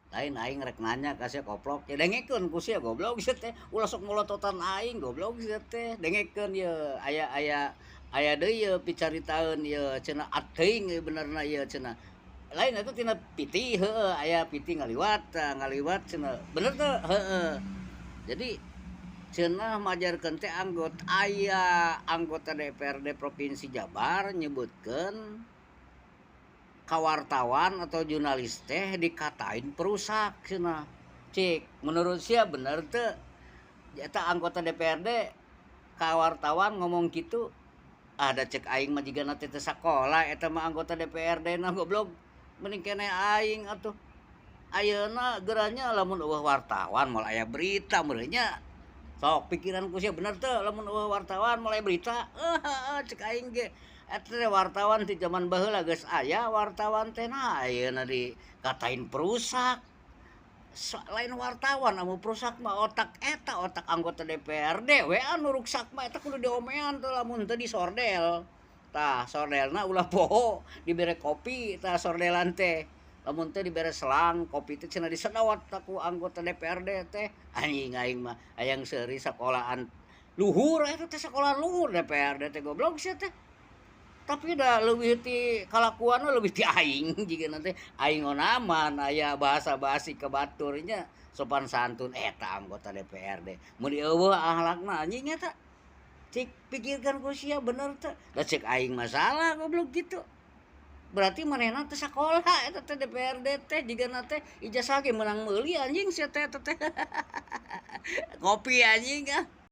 Lain aing rek nanya ka sia, koplok. Ya dengekeun ku sia, goblok sia teh. Ulah sok molototan aing, goblok sia teh. Dengekeun ye, aya aya aya deui ye picaritaeun ye cenah, teuing ieu benerna ieu cenah. Lain eta tina piti, heueuh, aya piti ngaliwat, tah ngaliwat cenah. Bener teu? Heueuh. Jadi cenah majarkeun teh anggota, aya anggota DPRD Provinsi Jabar nyebutkeun ka wartawan atau jurnalis teh dikatain perusak cenah. Cik, menurut sia bener teu? Eta anggota DPRD ka wartawan ngomong kitu? Ada cek aing mah jigana teh teu sakola eta mah anggota DPRD na, goblok. Mending keneh aing atuh. Ayeuna geura nya lamun euweuh wartawan moal aya berita meureun nya. Sok pikiran ku sia, bener teu lamun euweuh wartawan moal aya berita? Heueuh, cek aing ge. Eta teh wartawan ti jaman baheula geus aya wartawan teh, nah ayeuna dikatain perusak. Lain wartawan anu perusak mah, otak eta, otak anggota DPRD we anu ruksak mah. Eta kudu diomean teh, lamun teu disordel. Tah, sordelna ulah poho dibere kopi tah sordelan teh. Lamun teu dibere selang kopi teh cenah, disedot ku anggota DPRD teh. Anjing, aing mah hayang seuri, sakolaan luhur eta teh, sakola luhur DPRD teh, goblok sia teh. Tapi da leuwih ti kalakuanna leuwih ti aing jigana teh. Aing onaman aya bahasa-basi ka batur nya, sopan santun, eta anggota DPRD. Mun euweuh akhlakna, anjing eta. Cik, pikirkan ku sia, bener teu? Da cek aing masalah, goblok, kitu. Berarti manehna teu sakola eta teh DPRD teh, jigana teh ijazah ge meunang meuli, anjing sia teh eta teh. Kopi, anjing ah.